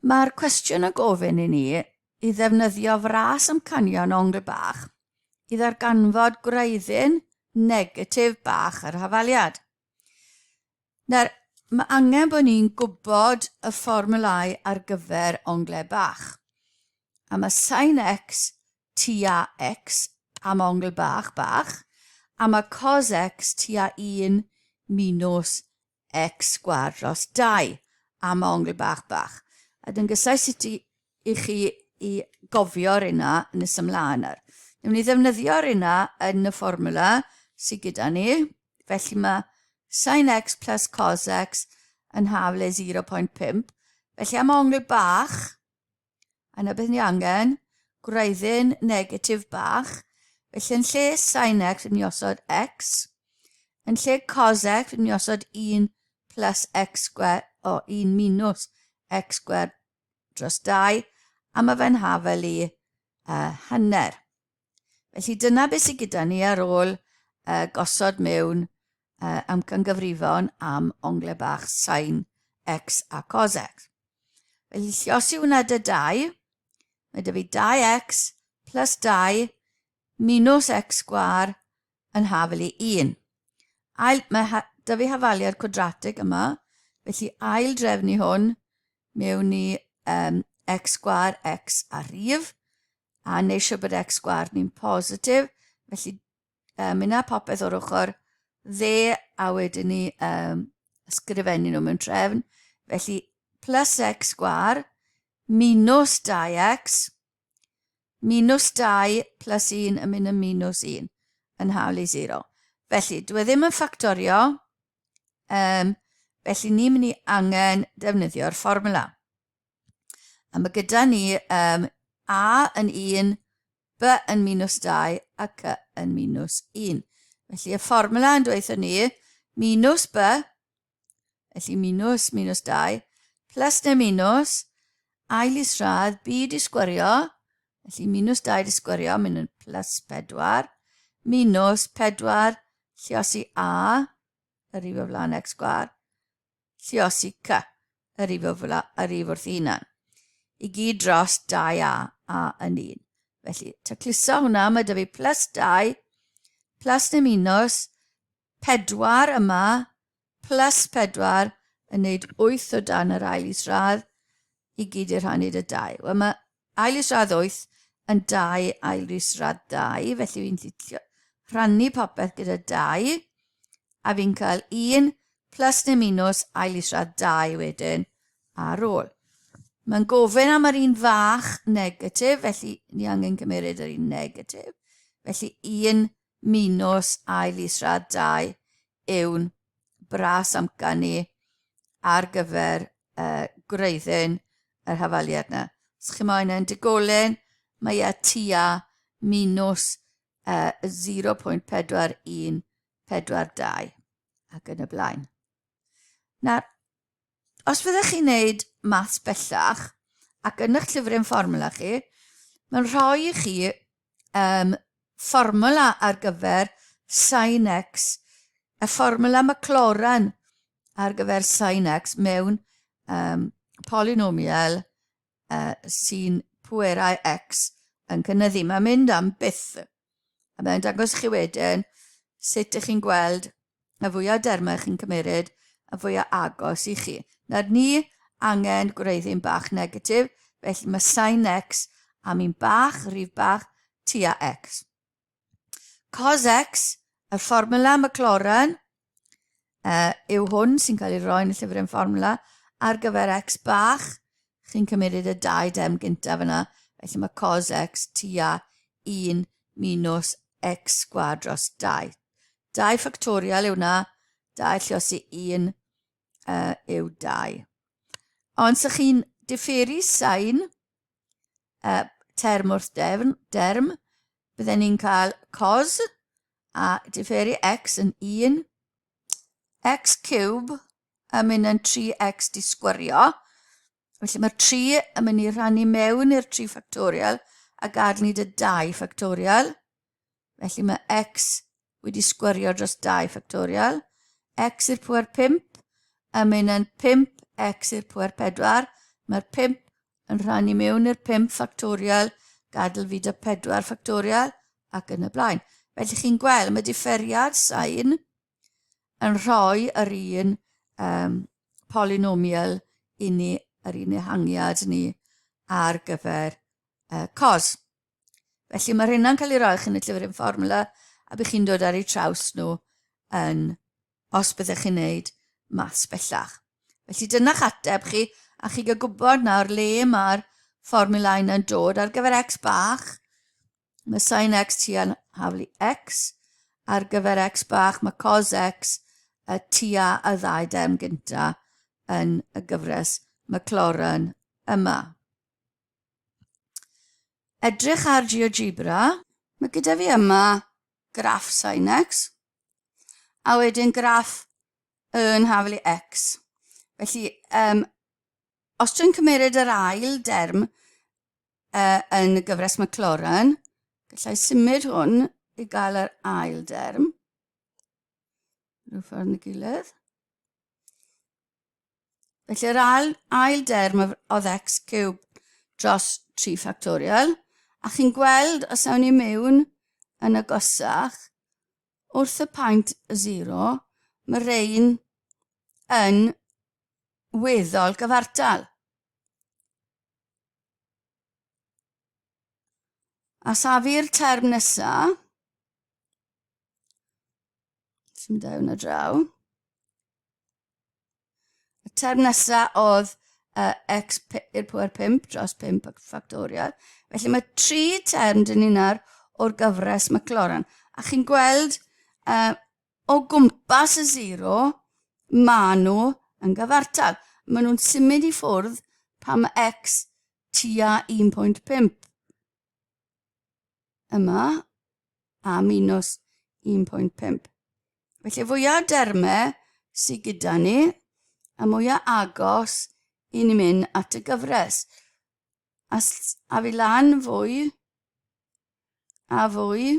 Mae'r cwestiwn yn gofyn i ni i ddefnyddio fras amcanion ongl bach i ddarganfod gwreiddyn negatif bach yr hafaliad. Nawr, mae angen bod ni'n gwybod y fformwlau ar gyfer onglau bach. A mae sin x tua x am ongl bach bach, a mae cos x tua 1 minus x sgwâr dros 2 am ongl bach bach. A dangosai sut i, i chi i gofio'r yna nes ymlaen ar. Newn ni ddefnyddio'r yna yn y fformwla sydd gyda ni. Felly mae sin x plus cos x yn hafle 0.5. Felly am ongl bach, A na beth ni angen, gwreiddyn negatif bach. Felly yn lle sin x, rydyn ni osod x. Yn lle cos x, rydyn ni osod 1 plus x square, o, 1 minus x square dros 2, a mae fe'n hafel i hanner. Felly dyna beth sydd gyda ni ar ôl gosod mewn amcangyfrifon am ongle bach sin x a cos x. Felly lliosi hwnna dy 2, mae dy fi 2x plus 2 minus x sgwar yn hafel i 1. Ail, mae ha, dy fi hafaliad cwadratig yma, felly ail drefnu hwn mewn i um, x sgwar x a rhif, a neu siwr bod x sgwar ni'n positif, felly mynd â popeth o'r ochr dde a wedyn ni um, ysgrifennu nhw mewn trefn. Felly plus x sgwar minus 2x minus 2 plus 1 yn mynd yn minus 1 yn hawl i 0. Felly, dwi e ddim yn ffactorio, um, felly ni'n mynd i angen defnyddio'r fformula. A mae gyda ni um, A yn 1, B yn minus 2 a C yn minus 1. Felly y fformula yn dweud ni, minus B, felly minus minus 2, plus neu minus, ail isradd, B di sgwario, felly minus 2 di sgwario, mynd yn plus 4, minus 4 lliosi A, y rif o flaen x sgwar, lluosi c, y rif o fla, y rif wrth hunan. I gyd dros 2a, a yn 1. Felly, tacluso hwnna, mae dy fi plus 2, plus neu minus, 4 yma, plus 4, yn neud 8 o dan yr ail isradd, i gyd i rhannu dy 2. Wel, mae ail isradd 8 yn 2 ail isradd 2, felly fi'n gallu rhannu popeth gyda 2, a fi'n cael 1 plus neu minus ail isradd 2 wedyn ar ôl. Mae'n gofyn am yr un fach negatif, felly ni angen cymeryd yr un negatif. Felly 1 minus ail isradd 2 yw'n bras amcan ni ar gyfer uh, gwreiddyn yr hafaliad yna. Os chi moyn yn digolyn, mae e tua minus uh, 0.4142 ac yn y blaen. Nawr, os fyddech chi'n neud maths bellach ac yn eich llyfryn fformwla chi, mae'n rhoi i chi um, fformwla ar gyfer sin x, y fformwla Maclaurin ar gyfer sin x mewn um, polynomial uh, sy'n pwerau x yn cynyddu. Mae'n mynd am byth. A mae'n dangos chi wedyn sut ych chi'n gweld y fwyaf dermau chi'n cymeryd, y fwyaf agos i chi. Nawr ni angen gwreiddyn bach negatif, felly mae sin x am un bach, rhif bach, tua x. Cos x, y fformula Maclaurin, uh, yw hwn sy'n cael ei roi yn y llyfryn fformula ar gyfer x bach. Chi'n cymryd y dau dem gyntaf yna, felly mae cos x tua 1 minus x sgwar dros 2. 2 ffactorial yw hwnna, 2 lliosi 1 uh, yw 2. Ond sa'ch chi'n diferu sain, uh, term wrth derm, derm, bydden ni'n cael cos a diferu x yn 1, x cube yn mynd yn 3x di sgwario. Felly mae'r 3 yn mynd i rhannu mewn i'r 3 ffactorial a gadael ni dy 2 ffactorial. Felly mae x wedi sgwario dros 2 ffactorial. x i'r pwer 5 yn mynd yn 5 x i'r pwer 4. Mae'r 5 yn rhannu mewn i'r 5 ffactorial, gadael fi 'da 4 ffactorial, ac yn y blaen. Felly chi'n gweld, mae diferiad sain yn rhoi yr un um, polynomial i ni, yr un ehangiad ni ar gyfer uh, cos. Felly mae'r hynna'n cael ei roi chi yn y llyfr fformula a bych chi'n dod ar eu traws nhw yn os byddech chi'n neud maths bellach. Felly dyna'ch ateb chi, a chi gael gwybod nawr le mae'r fformulau yna'n dod ar gyfer x bach. Mae sin x tua'n haflu x. Ar gyfer x bach mae cos x y tua y ddau derm gynta yn y gyfres Maclaurin yma. Edrych ar GeoGebra. Mae gyda fi yma graff sin x, a wedyn graff yn haflu x. Felly, um, os dwi'n cymeryd yr ail derm uh, yn y gyfres Maclaurin, gallai symud hwn i gael yr ail derm. Rhyw ffordd yn y gilydd. Felly yr ail, ail derm oedd x cube dros 3 ffactorial. A chi'n gweld os awn ni mewn yn agosach, wrth y paent 0, mae rein yn weddol gyfartal. A safi'r term nesaf, symud e hwnna draw. Y term nesaf oedd uh, x i'r pwer 5 dros 5 ffactorial. Felly mae tri term dyn ni nawr o'r gyfres Maclaurin. A chi'n gweld uh, o gwmpas y 0, maen nhw yn gyfartal. Maen nhw'n symud i ffwrdd pan mae x tua 1.5 yma a minus 1.5. Felly fwyaf dermau sydd gyda ni, a mwyaf agos i ni mynd at y gyfres. A, a fi lan fwy, a fwy,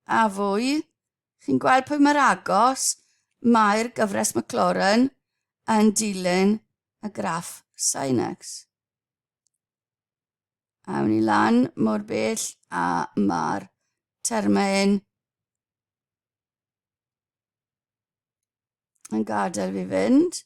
a fwy. Chi'n gweld pwy mae'r agos mae'r gyfres Maclaurin yn dilyn y graff Sinex. Awn ni lan mor bell a mae'r termau hyn yn gadael fi fynd.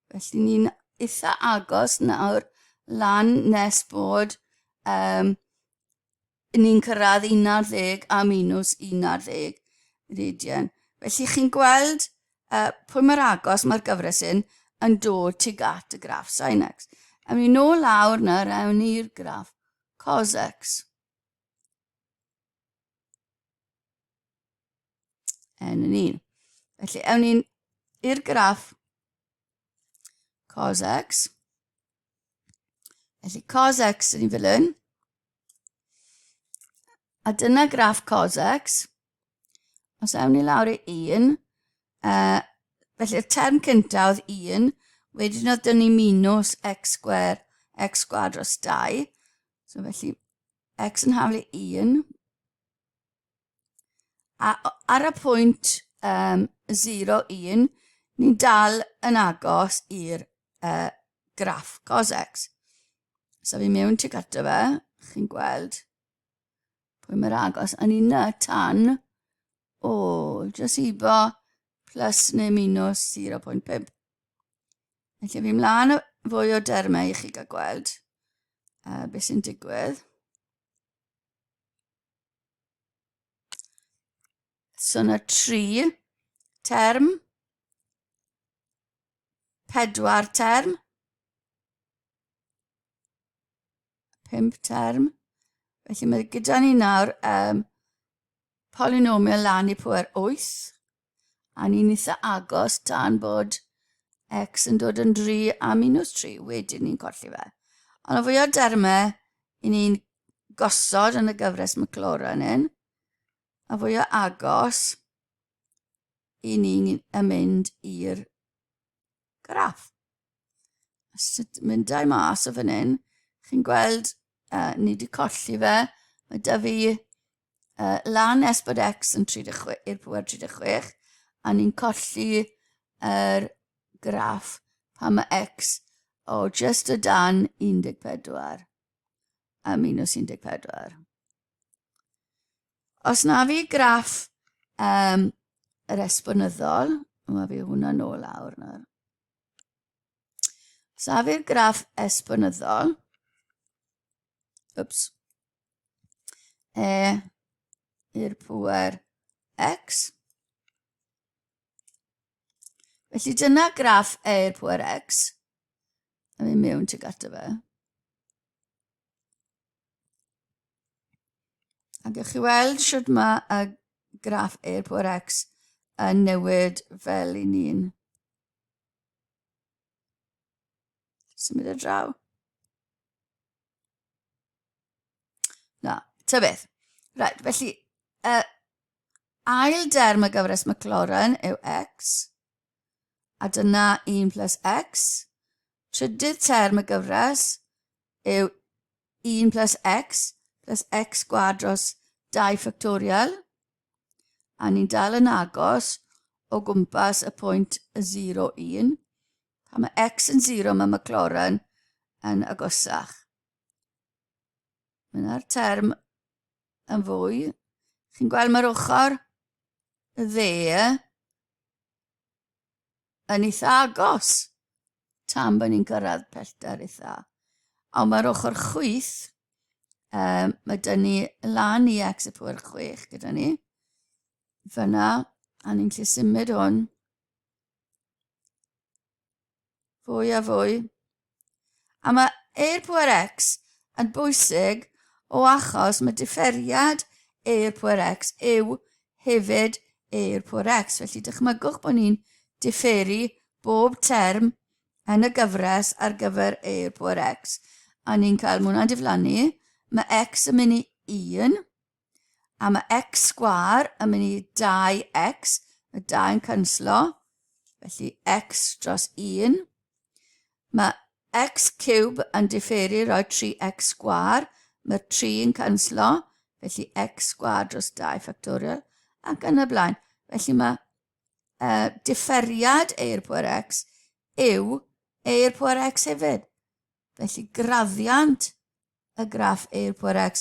Felly ni'n eitha agos nawr lan nes bod um, ni'n cyrraedd 11 a minus 11 radian. Felly chi'n gweld uh, pwy mae'r agos mae'r gyfres hyn yn dod tuag at y graff sin x. A mi nôl lawr nawr, awn ni'r graff cos x. N yn un. Felly, awn ni'n i'r graff cos x. Felly, cos x yn ei fel hyn. A dyna graff cos x. Os awn ni lawr i 1, uh, felly'r term cyntaf oedd 1, wedyn oedd dyn ni minus x square, x square dros 2. So felly x yn haflu 1. A ar y pwynt um, 0, 1, ni'n dal yn agos i'r uh, graff cos x. So fi mewn tuag ato fe, chi'n gweld pwy mae'r agos. A ni'n na tan, o, oh, jyst ibo plus neu minus 0.5. Felly fi mlaen fwy o dermau i chi gael gweld uh, beth sy'n digwydd. So yna tri term, pedwar term, pump term. Felly mae gyda ni nawr um, polynomial lan i pwer 8, a ni'n eitha agos tan bod x yn dod yn 3 a minus 3, wedyn ni'n colli fe. Ond o fwy o dermau i ni'n gosod yn y gyfres Maclaurin hyn, a fwy o agos i ni'n yn mynd i'r graff. Sut mynd â'i mas o fan hyn, chi'n gweld uh, ni wedi colli fe, mae da fi uh, lan s bod x yn 36, i'r pwer 36, a ni'n colli yr graff pan mae x O, just o dan 14 a minus 14. Os na fi graff yr esbonyddol, mae fi hwnna nôl lawr nawr. Os na fi'r graff esbonyddol, ups, e i'r pŵer x. Felly dyna graff e i'r pŵer x. A mi mewn tuag ato fe. A gewch chi weld sut mae y graff e i'r pŵer x yn newid fel i ni'n symud y draw. Na, ta beth. Right, felly, ail derm y gyfres Maclaurin yw x, a dyna 1 plus x. Trydydd term y gyfres yw 1 plus x plus x gwad dros 2 ffactorial. A ni'n dal yn agos o gwmpas y pwynt 0, 1. Pan mae x yn 0, mae Maclaurin yn agosach. Mae yna'r term yn fwy. Chi'n gweld mae'r ochr dde yn eitha agos tan bod ni'n cyrraedd pellter eitha. Ond mae'r ochr chwith, mae dyn ni lan i x y pŵer 6 gyda ni. Fyna, a ni'n gallu symud hwn Fwy a fwy. A mae e i'r pŵer x yn bwysig o achos mae diferiad e i'r pŵer x yw hefyd e i'r pŵer x. Felly dychmygwch bod ni'n diferu bob term yn y gyfres ar gyfer e i'r pŵer x. A ni'n cael mwna'n diflannu. Mae x yn mynd i 1. A mae x sgwâr yn mynd i 2x, mae 2 yn canslo, felly x dros 1. Mae x cube yn diferu rhoi 3x sgwâr, mae 3 yn canslo, felly x sgwâr dros 2 ffactorial, ac yn y blaen. Felly mae diferiad e i'r pwer x yw e i'r pwer x hefyd. Felly graddiant y graff e i'r pwer x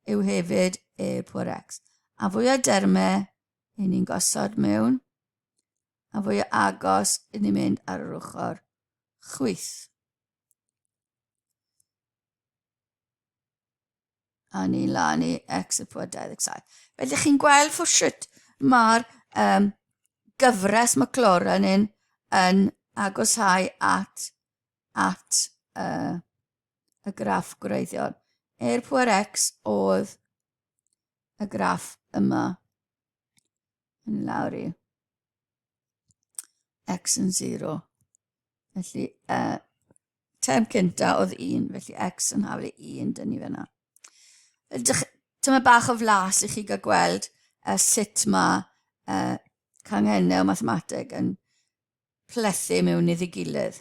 yw hefyd e i'r pwer x. A fwy o dermau i ni'n gosod mewn, a fwy o agos i ni'n mynd ar yr ochr chwith. A ni'n lan i x y pwer 27. Felly chi'n gweld ffwrdd mae'r gyfres Maclaurin yn, yn agoshau at y graff gwreiddiol. E'r pwer x oedd y graff yma yn lawr i x yn 0. Felly, term cynta oedd 1, felly x yn haflu 1, dyn ni fyna. Dyma bach o flas i chi gael gweld sut mae canghennau o mathemateg yn plethu mewn iddi gilydd.